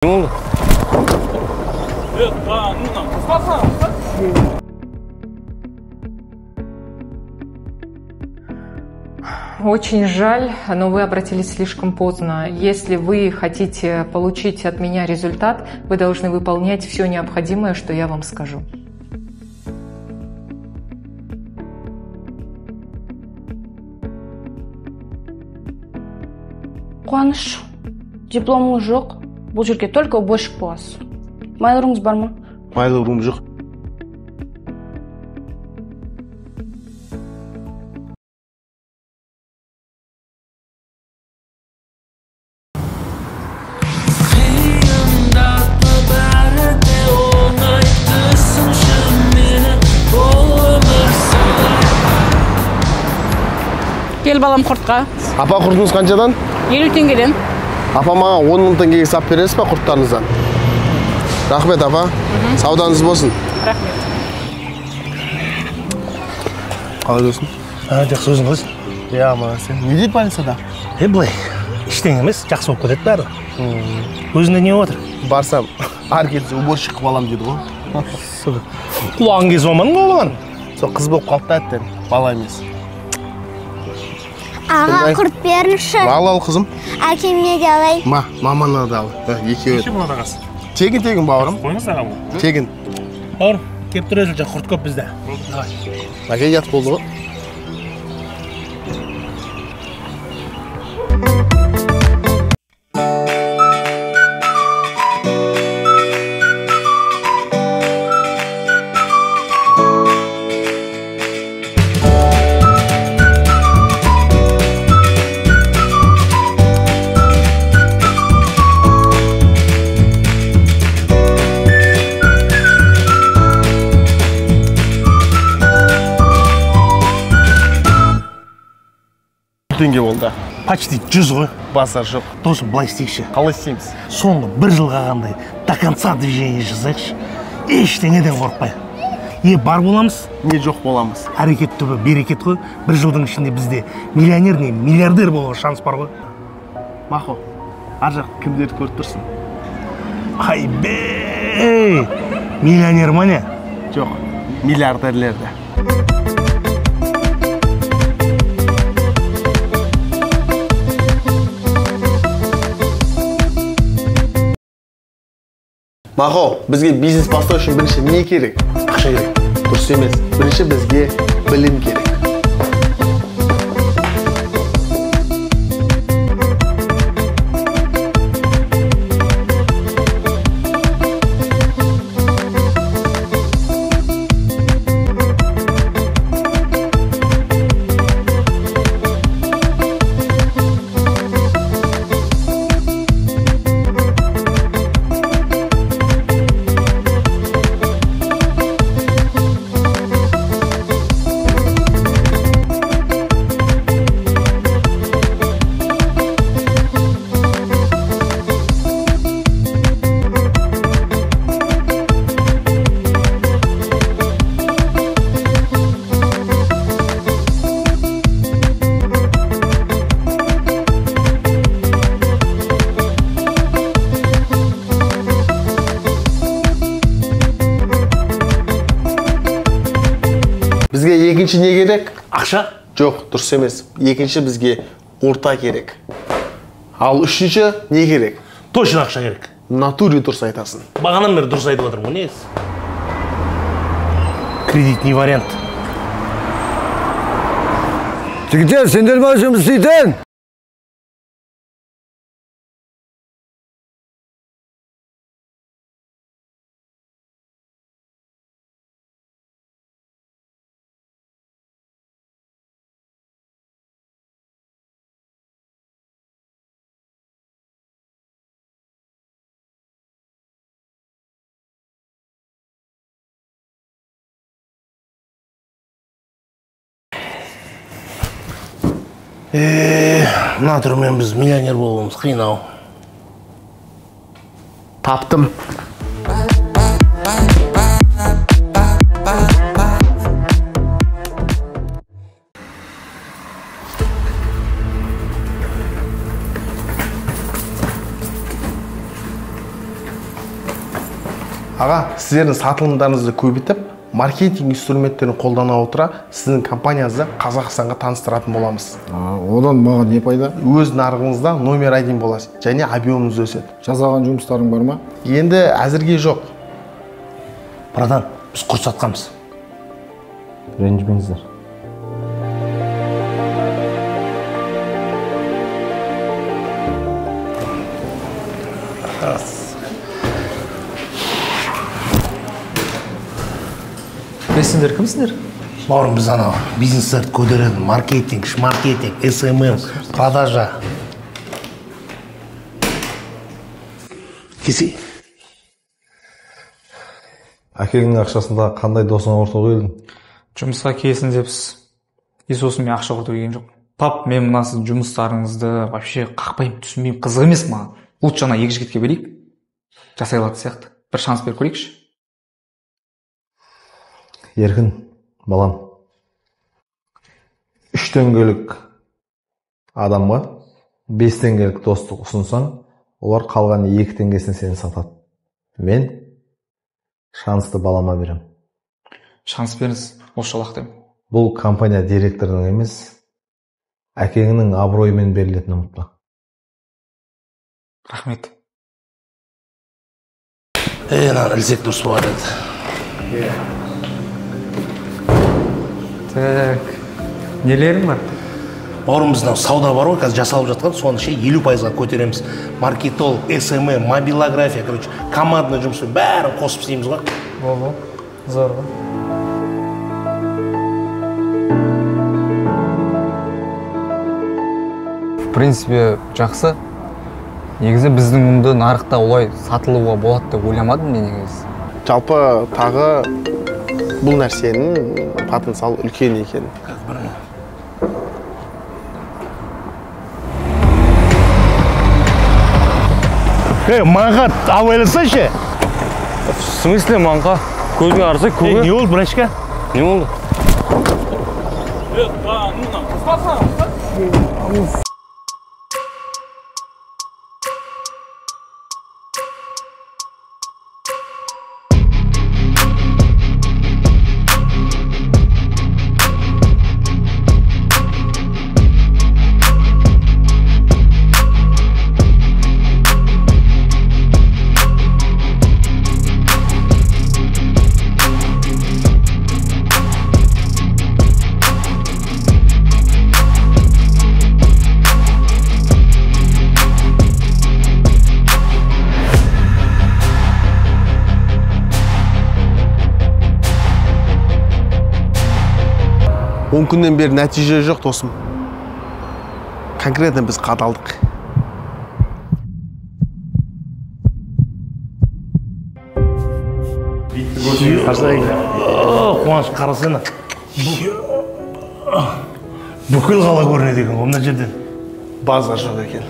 Не oldu? Очень жаль, но вы обратились слишком поздно. Если вы хотите получить от меня результат, вы должны выполнять все необходимое, что я вам скажу. Қуаныш, дипломыңыз жоқ, бұл жерге только уборщик боласыз. Майларыңыз бар ма? Майларым жоқ. Кел балам құртқа. Апа, құртыңыз қаншадан? 50 теңгеден. Апа, маған 10 мың теңгеге сап бересіз ба құрттарыңыздан? Рахмет, апа. Саудаңыз болсын. Рахмет. Қалай досым? Жақсы, өзің қалайсың? Иә, аман сен. Не дейді больницада? Былай, ештеңе емес, жақсы болып кетеді бәрі. Өзіңде не болып жатыр? Барсам, ары кетсе уборщик қылып аламын деді ғой. Құлағын кесіп алмадың ғой оған? Сол қыз болып қалды да әттең, бала емес. Аға, құрт беріңізші. Ал, ал, қызым. Әкеме де алайын. Ма, мамана да ал. Екеуі. Неше болады ағасы? Тегін, тегін, бауырым. Қойыңыз аға бұл. Тегін. Бауырым, келіп тұр өзі, құрт көп бізде. Давай. Әке, ұят болды ғой. Теңге болды. Почти 100 ғой. Базар жоқ. Досым, былай істейікші. Қалай істейміз? Соңғы бір жылға қандай до конца движение жасайықшы. Ештеңеден қорықпай. Не бар боламыз, не жоқ боламыз. Әрекет түбі берекет қой. Бір жылдың ішінде бізде миллионер не миллиардер болуға шанс бар ғой. Мақо, ар жақ кімдерді көріп тұрсың? Айбей! Миллионер ма не? Жоқ, миллиардерлерді. Мақо, бізге бизнес бастау үшін бірінші не керек? Ақша керек. Дұрыс емес. Бірінші бізге білім керек. Бізге екінші не керек? Ақша? Жоқ, дұрыс емес. Екінші бізге орта керек. Ал үшінші не керек? Точно ақша керек. Натуре дұрыс айтасың. Бағанадан бері дұрыс айтып отырмын ғой, негізі. Кредит не вариант. Жігіттер, сендер ма жұмыс істейтін? Мына түрмен біз миллионер болуымыз қиын ау. Таптым. Аға, сіздердің сатылымдарыңызды көбейтіп, маркетинг инструменттерін қолдана отыра, сіздің компанияңызды Қазақстанға таныстыратын боламыз. Одан маған не пайда? Өз нарығыңызда номер 1 боласыз және объемыңыз өседі. Жасаған жұмыстарың бар ма? Енді әзірге жоқ. Братан, біз құрт сатқанбыз. Ренжімеңіздер. Сендер кімсіңдер? Бауырым, біз анау бизнестерді көтеретін маркетинг, шмаркетинг, СММ, продажа. Кесе. Әкеңнің ақшасында қандай досыңа құртуға келдің? Жұмысқа келсін депсіз. И сосын мен ақша құртуға келген жоқ. Пап, мен мына сіздің жұмыстарыңызды вообще қақпаймын, түсінбеймін, қызық емес маған. Лучше ана екі жігітке берейік. Жасай алатын сияқты. Бір шанс беріп көрейікші. Еркін, балам, 3 теңгелік адамға 5 теңгелік достық ұсынсаң, олар қалған 2 теңгесін сені сатады. Мен шансты балама берем. Шанс беріңіз, осы жолы ақтаймын. Бұл компания директорының емес, әкеңнің абыройымен берілетінін ұмытпа. Рахмет. Мынаны ілсек дұрыс болады еді. Так, нелерің бар? Бауырым, біздің сауда бар ғой, қазір жасалып жатқан, соны ше 50%-ға көтереміз. Маркетолог, СММ, мобилография, короче, командный жұмыс, бәрін қосып істейміз ғой. Бол, зор ғой. В принципе, жақсы. Негізі біздің ұнды нарықта олай сатылуға болады деп ойламадым мен негізі. Жалпы тағы бұл нәрсенің потенциалы үлкен екен. Эй, маңға абайласайшы. В смысле маңға? Көзіңе қарасай, көге. Не болды, братишка? Не болды? Он күннен бері нәтиже жоқ, досым. Конкретно біз қадалдық. Қуаныш, қарасana. Бүкіл қала көрінеді екен ғой мына жерден. Базар жоқ екен.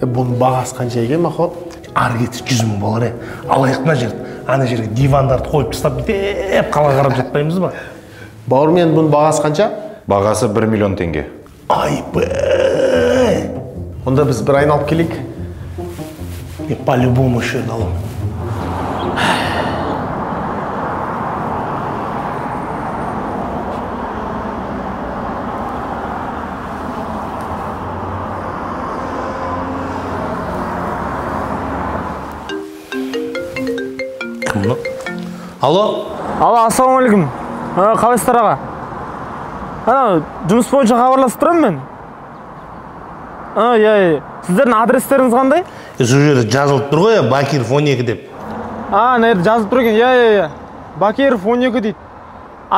Бұның бағасы қанша екен, Махо? Ары кетсе 100 мың болар, Алайық мына жерді. Ана жерге дивандарды қойып тастап бүйтіп қала қарап жатпаймыз ба? Бауырым, енді бұның бағасы қанша? Бағасы 1 миллион теңге. Айбай! Онда біз бір айналып келейік. Мен по-любому осы жерді аламын. Кім мынау? Алло? Алло, ассалаумағалейкум. Қалайсыздар, аға? Ана, жұмыс бойынша хабарласып тұрамын мен. Иә, сіздердің адрестеріңіз қандай? Сол жерде жазылып тұр ғой, Бакиров 12 деп. Ана жерде жазылып тұр екен, иә. Бакиров 12 дейді.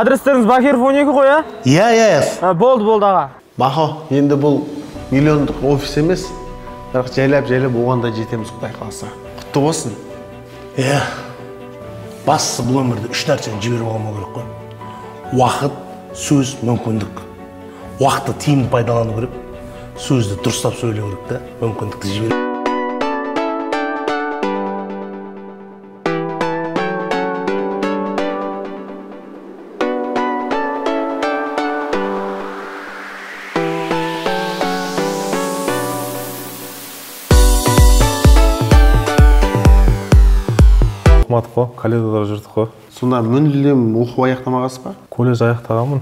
Адрестеріңіз Бакиров 12 ғой, иә? Иә. Болды, болды, аға. Махо, енді бұл миллиондық офис емес, бірақ жайлап-жайлап оған да жетеміз, Құдай қаласа. Құтты болсын. Иә. Бастысы бұл өмірде 3 нәрсені жіберіп алмау керек қой. Уақыт, сөз, мүмкіндік. Уақытты тиімді пайдалану керек, сөзді дұрыстап сөйлеу керек та, мүмкіндікті жіберу. Оқымадық қой, колледжда жүрдік қой. Сонда мүлдем оқу аяқтамағансыз ба? Колледж аяқтағанмын.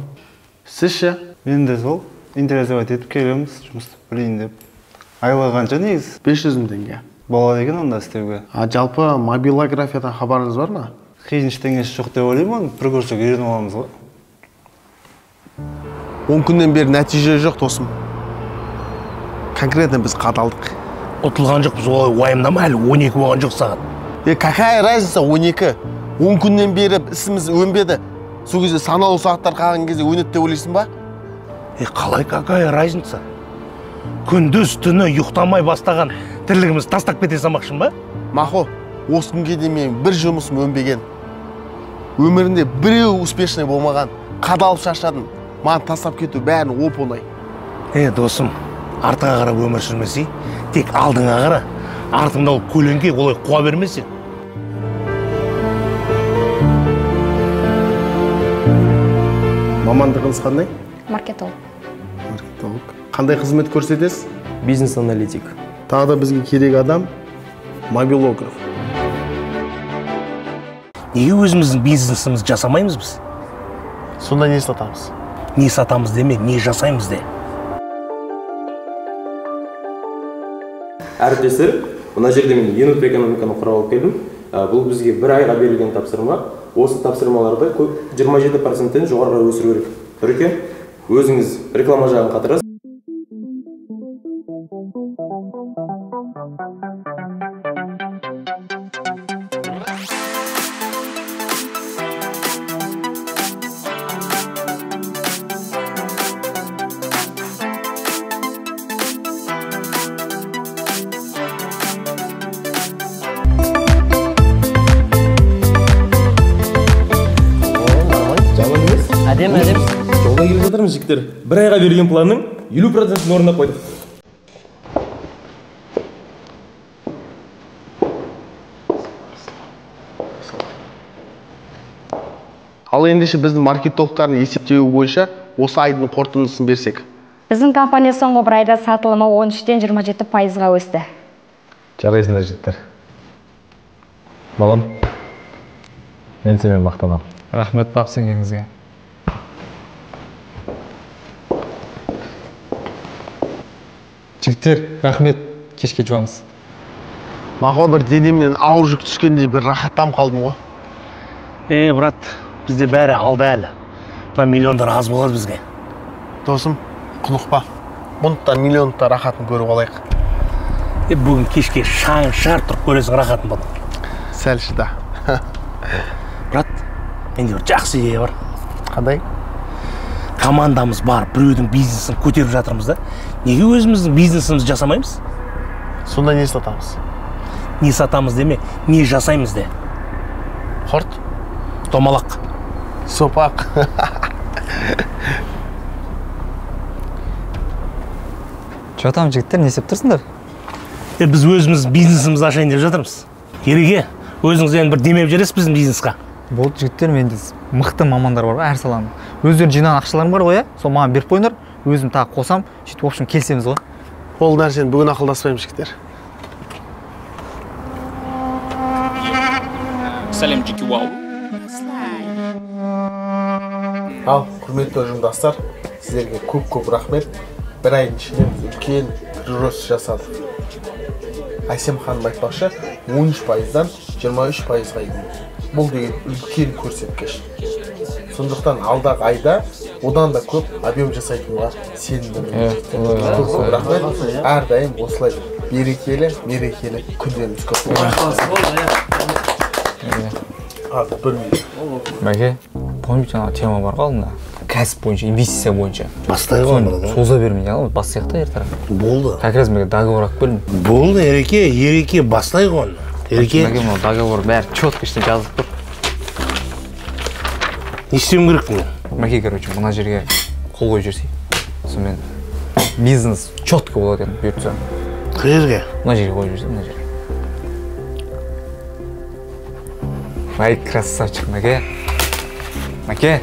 Сіз ше? Мен де сол, интересовать етіп келеміз, жұмыс істеп білейін деп. Айлығы қанша негізі? 500 000 теңге. Болады екен онда істеуге. А жалпы мобилографиядан хабарыңыз бар ма? Қиын ештеңесі жоқ деп ойлаймын, бір көрсек үйреніп аламыз ғой. 10 күннен бері нәтиже жоқ, досым. Конкретно біз қадалдық. Ұтылған жоқпыз, олай уайымдама, әлі 12 болған жоқ сағат. Какая разница 12? 10 күннен бері ісіміз өнбеді. Сол кезде санаулы сағаттар қалған кезде өнеді деп ойлайсың ба? Қалай какая разница? Күндіз түні ұйықтамай бастаған тірлігімізді тастап кете салмақшың ба? Мақұл, осы күнге дейін менің бір жұмысым өнбеген. Өмірінде біреу успешный болмаған. Қадалып шаршадым. Маған тастап кету бәрін оп-оңай. Досым, артыңа қарап өмір сүрмесей, тек алдыңа қара. Артыңда ол көлеңке, олай қуа бермесе. Мамандығыңыз қандай? Маркетолог. Маркетолог. Қандай қызмет көрсетесіз? Бизнес-аналитик. Тағы да бізге керек адам мобилограф. Неге өзіміздің бизнесімізді жасамаймыз біз? Сонда не сатамыз? Не сатамыз деме, не жасаймыз де. Әріптестер, мына жерде мен енот экономиканы құрап алып келдім. Бұл бізге бір айға берілген тапсырма. Осы тапсырмаларды 27%-тен жоғары өсіру керек. Нұреке, өзіңіз реклама жағын қатырасыз. Әдем, әдем. Жолда келе жатырмыз, жігіттер. Бір айға берген планның 50%-ін орындап қойдық. Ал ендеше біздің маркетологтардың есептеуі бойынша осы айдың қорытындысын берсек. Біздің компания соңғы бір айда сатылымы 13-тен 27%-ға өсті. Жарайсыңдар, жігіттер. Балам, мен сенімен мақтанамын. Рахмет, пап, сенгеніңізге. Жігіттер, рахмет, кешке жуамыз. Мақұл, бір денемнен ауыр жүк түскендей бір рахаттанып қалдым ғой. Брат, бізде бәрі алда әлі. Мына миллиондар аз болады бізге. Досым, құнықпа. Бұны да миллионда рахатын көріп алайық. Бүгін кешке шаң шығарып тұрып көресің рахатын бұның. Сәл шыда. Брат, менде бір жақсы идея бар. Қандай? Командамыз бар, біреудің бизнесін көтеріп жатырмыз да. Неге өзіміздің бизнесімізді жасамаймыз? Сонда не сатамыз? Не сатамыз деме, не жасаймыз де. Құрт? Домалақ. Сопақ. Че там, жігіттер, не істеп тұрсыңдар? Біз өзіміз бизнесімізді ашайын деп жатырмыз. Ереке, өзіңіз енді бір демеп жібересіз біздің бизнесқа. Болды, жігіттер, менде мықты мамандар бар ғой, әр саланың. Өздерінің жинаған ақшаларым бар ғой, сол маған беріп қойыңдар, өзім тағы қосам, сөйтіп, в общем, келісеміз ғой. Ол нәрсені бүгін ақылдаспаймыз, жігіттер. Сәлем, жеке вау. Ал, құрметті ұжымдастар, сіздерге көп-көп рахмет. Бір айдың ішінде біз үлкен прирост жасадық. Әсем ханым айтпақшы, 13%-дан 23%-ға дейін. Бұл деген үлкен көрсеткіш. Сондықтан алдағы айда одан да көп объем жасайтынға сенімдімін. Көп-көп рахмет. Әрдайым осылай берекелі, мерекелі күндеріміз көп болсын. Бір минут. Мәке, помните, ана тема бар ғой алдында? Кәсіп бойынша, инвестиция бойынша. Бастайық оны. Соза бермей, бастайық та ертерек. Болды. Как раз мен договор алып келдім. Болды, Ереке, Ереке, бастайық оны. Ереке. Мәке, мынау договор бәрі четко ішінде жазылып тұр. Не істеуім керек мен? Мәке, короче, мына жерге қол қойып жіберсей. Сонымен бизнес четко болады енді, бұйыртса. Қай жерге? Мына жерге қойып жіберсей, мына жерге. Ай, красавчик, Мәке. Мәке.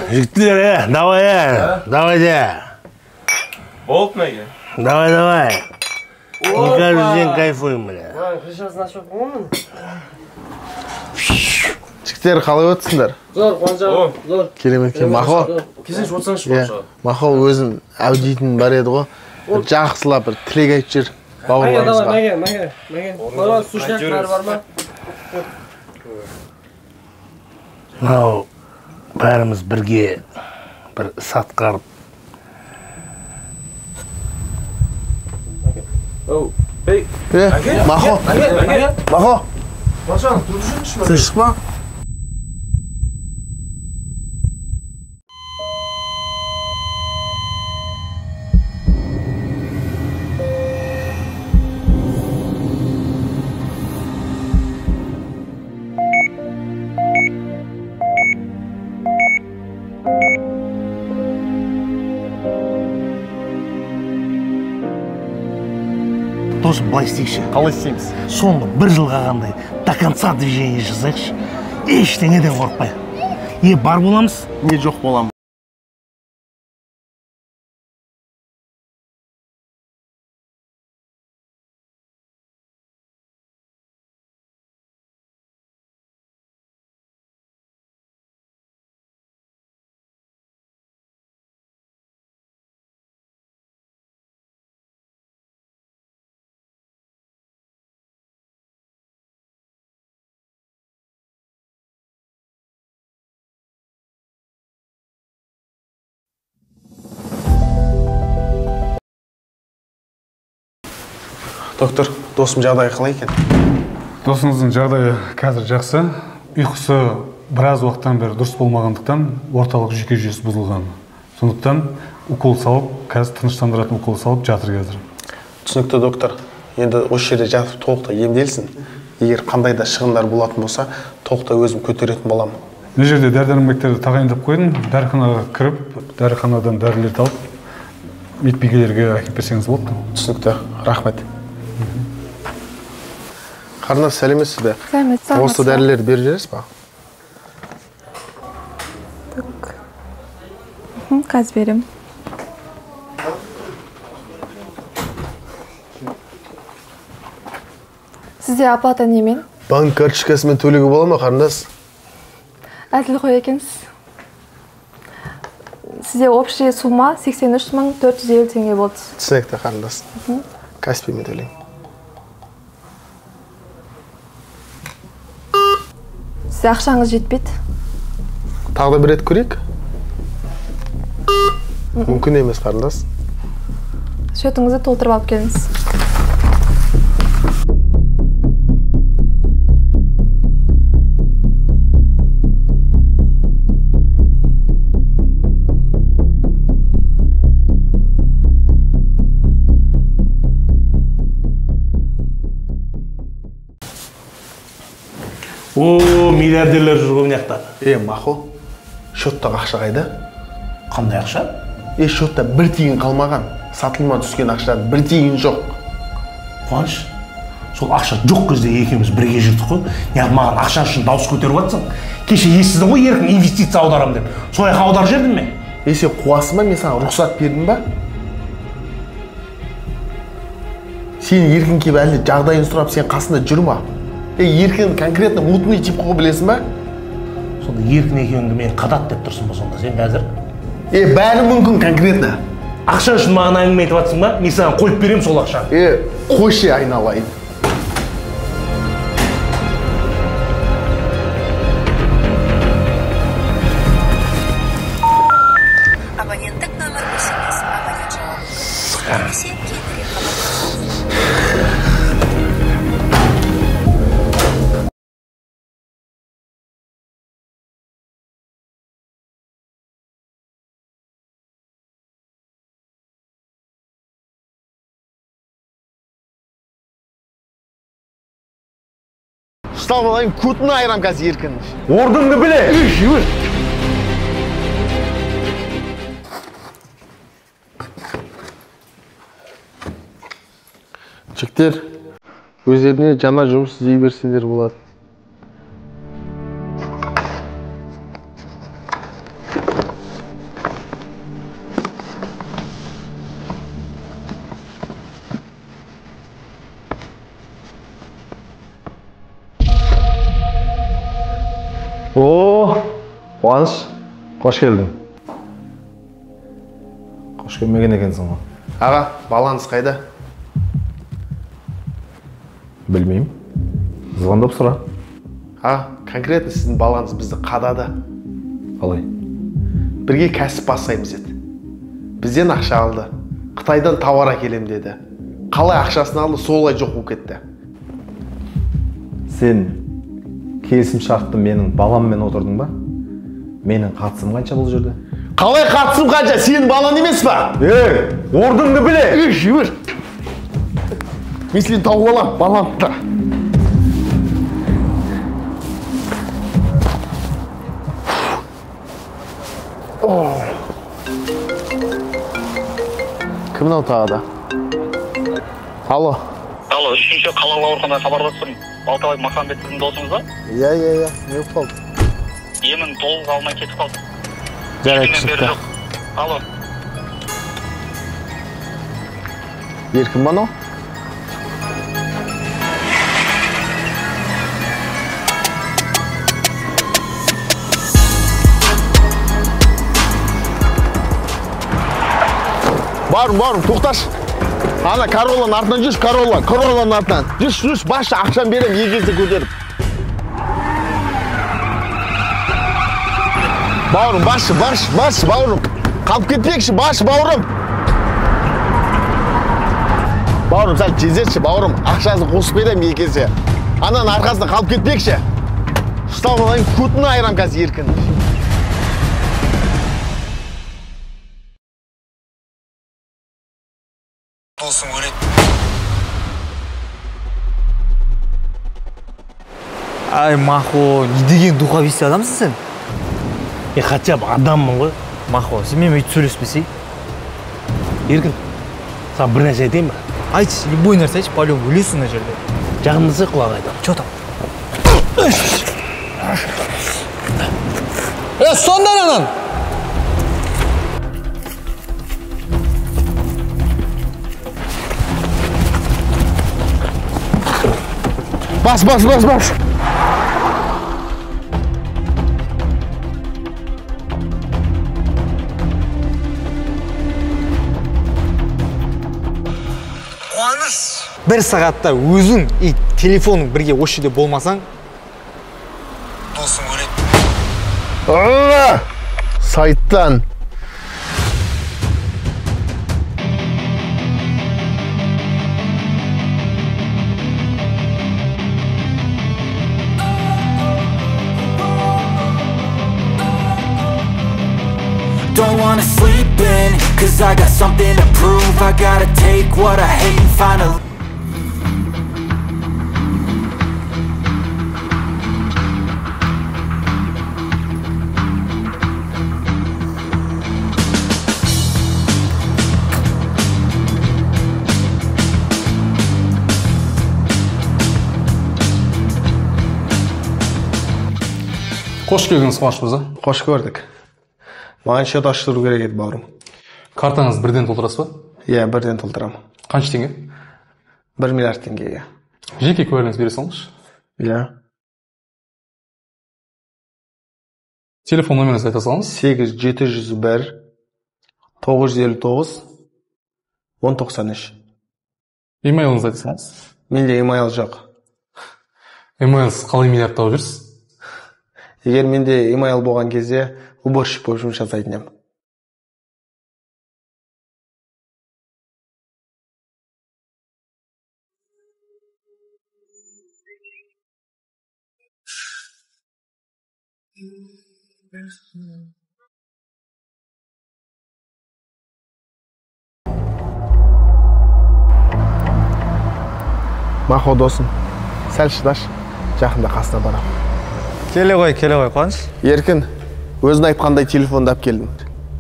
Жігіттер, давай, давайте. Болды, Мәке. Давай, давай. Не каждый день кайфуем, бля. Крышасын ашып қоймын. Жігіттер, қалай өтсіңдер? Зор, Қуаныш аға, зор. Керемет екен. Мақо. Келсеңші, отырсаңшы, Қуаныш аға. Мақо, өзің әу дейтін бар еді ғой. Жақсылап бір тілек айтып жібер бауырларымызға. Мәге, мәге, мәге. Бар, сушняк бар ма? Мынау бәріміз бірге бір іс атқарып. Ей, Мақо, Мақо. Тыныштық па? Досым, былай істейікші. Қалай істейміз? Соңғы бір жылға қандай до конца движение жасайықшы. Ештеңеден қорықпай. Не бар боламыз, не жоқ боламыз. Доктор, досым жағдайы қалай екен? Досыңыздың жағдайы қазір жақсы. Ұйқысы біраз уақыттан бері дұрыс болмағандықтан орталық жүйке жүйесі бұзылған. Сондықтан укол салып, қазір тыныштандыратын укол салып жатыр қазір. Түсінікті, доктор. Енді осы жерде жатып толықтай емделсін. Егер қандай да шығындар болатын болса, толықтай өзім көтеретін боламын. Мына жерде дәрі-дәрмектерді тағайындап қойдым. Дәріханаға кіріп, дәріханадан дәрілерді алып, медбикелерге әкеліп берсеңіз болады. Түсінікті, рахмет. Қарындас, сәлеметсіз бе? Сәлеметсіз. Осы дәрілерді беріп жібересіз ба? Так. Қазір беремін. Сізде оплата немен? Банк карточкасымен төлеуге бола ма, қарындас? Әділ қой екенсіз. Сізде общая сумма 83 450 теңге болды. Түсінікті, қарындас. Каспиймен төлеймін. Сізде ақшаңыз жетпейді. Тағы да бір рет көрейік. Мүмкін емес, қарындас. Счетыңызды толтырып алып келіңіз. О, миллиардерлер жүр ғой мына жақта. Мақо, счеттағы ақша қайда? Қандай ақша? Счетта бір тиын қалмаған. Сатылма түскен ақшадан бір тиын жоқ. Қуаныш, сол ақша жоқ кезде екеуміз бірге жүрдік қой. Неғып маған ақша үшін дауыс көтеріп жатсың? Кеше естідің ғой, еркін инвестиция аударам деп. Сол жаққа аударып жібердім мен. Сен қуасың ба? Мен саған рұқсат бердім ба? Сен еркін келіп әлі жағдайын сұрап, сен қасында жүр ма? Еркін конкретно мутный тип қой, білесің ба? Сонда еркін екеуіңді мен қадат деп тұрсың ба сонда сен қазір? Бәрі мүмкін конкретно. Ақша үшін маған әңгіме айтып жатсың ба? Мен саған қойып беремін сол ақшаны. Қойшы айналайын. Абоненттік нөмір осы емес, абонент жауабы немесе кейінірек хабарласыңыз. Ұстап алайын, көтін айырам қазір еркін. Ордыңды біле! Жүр! Жігіттер, өздеріне жаңа жұмыс іздей берсеңдер болады. О, Қуаныш, қош келдің. Қош келмеген екенсің ғой. Аға, балаңыз қайда? Білмеймін. Звондап сұра. Аға, конкретно сіздің балаңыз бізді қадады. Қалай? Бірге кәсіп бастаймыз деді. Бізден ақша алды. Қытайдан тауар әкелем деді. Қалай ақшасын алды, солай жоқ болып кетті. Сен келісім шартты менің баламмен отырдың ба? Менің қатысым қанша бұл жерде? Қалай қатысым қанша? Сенің балаң емес па? Ей, орныңды біле! Ей, жібер! Мен сені тауып алам, баламды. Кім мынау тағы да? Алло. Алло, 3-ші қалалық ауруханадан хабарласып тұрмын. Балтабай Махамбет сіздің досыңыз ба? Иә, иә, иә. Не болып қалды? Емін толық алмай кетіп қалды. Жарайды, түсінікті. Алло. Еркін ба анау? Бауырым, бауырым, тоқташы. Ана Королланың артынан жүрші, Королла, Королланың артынан. Жүрші, жүрші, басшы, ақшам берем, екі есе көтеріп. Бауырым, басшы, басшы, басшы, бауырым. Қалып кетпекші, басшы, бауырым. Бауырым, сәл тездетші, бауырым. Ақшасын қосып берем екі есе. Ананың арқасында қалып кетпекші. Ұстап алайын, көтін айырам қазір еркін. Досың өледі. Ай, Махо, не деген духовистый адамсың сен? Е, хотя бы адаммын ғой. Махо, сен менімен өйтіп сөйлеспесей. Еркін, саған бір нәрсе айтайын ба? Айтшы, любой нәрсе айтшы, по-любому өлесің мына жерде. Жағымдаса құлақ айтамын. Че там? Ұстаңдар анан! Бас, бас, бас, бас! Қуаныш! Бір сағатта өзің и телефоның бірге осы жерде болмасаң, досың өледі. Сайттан! Don't wanna sleep in, cause I got something to prove. I gotta take what I hate and finally. Қош келдіңіз, Қуаныш мырза. Қош көрдік. Маған счет аштыру керек еді, бауырым. Картаңызды бірден толтырасыз ба? Иә, бірден толтырамын. Қанша теңге? 1 миллиард теңгеге. Жеке куәлігіңізді бере салыңызшы. Иә. Телефон номеріңізді айта салыңыз. 8 701 959 1093. Емейліңізді айта салыңыз. Менде емейл жоқ. Емейлсіз қалай миллиард тауып жүрсіз? Егер менде емейл болған кезде уборщик болып жұмыс жасайтын едім. Махо досым, сәл шыдашы, жақында қасына барам. Келе ғой, келе ғой, Қуаныш. Еркін, өзің айтқандай телефонды алып келдім.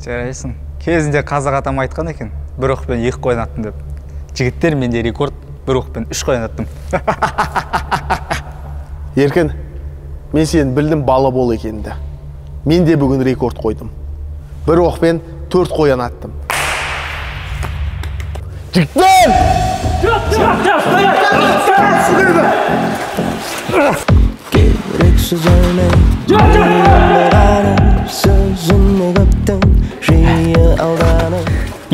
Жарайсың. Кезінде қазақ атам айтқан екен, бір оқпен 2 қоян аттым деп. Жігіттер, менде рекорд, бір оқпен 3 қоян аттым. Еркін, мен сені білдім бала бол екеніңді. Мен де бүгін рекорд қойдым. Бір оқпен 4 қоян аттым. Жігіттер! Керексіз ойлай.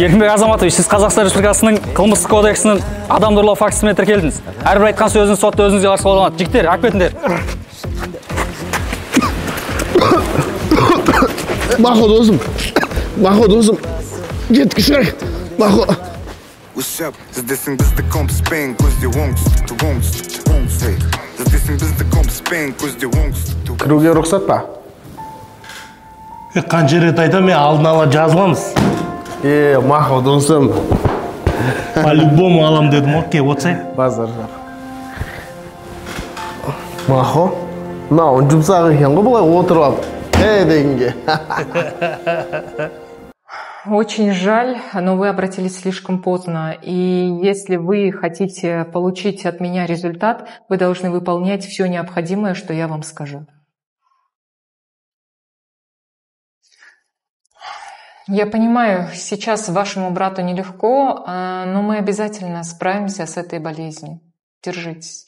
Еркінбек Азаматович, сіз Қазақстан Республикасының қылмыстық кодексінің адам ұрлау фактісімен тіркелдіңіз. Әрбір айтқан сөзіңіз сотта өзіңізге қарсы қолданылады. Жігіттер, алып кетіңдер. Мақо досым, Мақо досым, кеттік шығайық, Мақо. Іздесің бізді компаспен, көзде оңтүстікті, оңтүстікті, оңтүстік. Іздесің бізді компаспен, көзде оңтүстікті. Кіруге рұқсат па? Қанша рет айтамын, мен алдын ала жазыламыз. Мақо досым. По-любому алам дедім ғой, кел отырсай. Базар жоқ. Мақо, мынау жұмсақ екен ғой, былай отырып алып. Дегенге. Очень жаль, но вы обратились слишком поздно. И если вы хотите получить от меня результат, вы должны выполнять все необходимое, что я вам скажу. Я понимаю, сейчас вашему брату нелегко, но мы обязательно справимся с этой болезнью. Держитесь.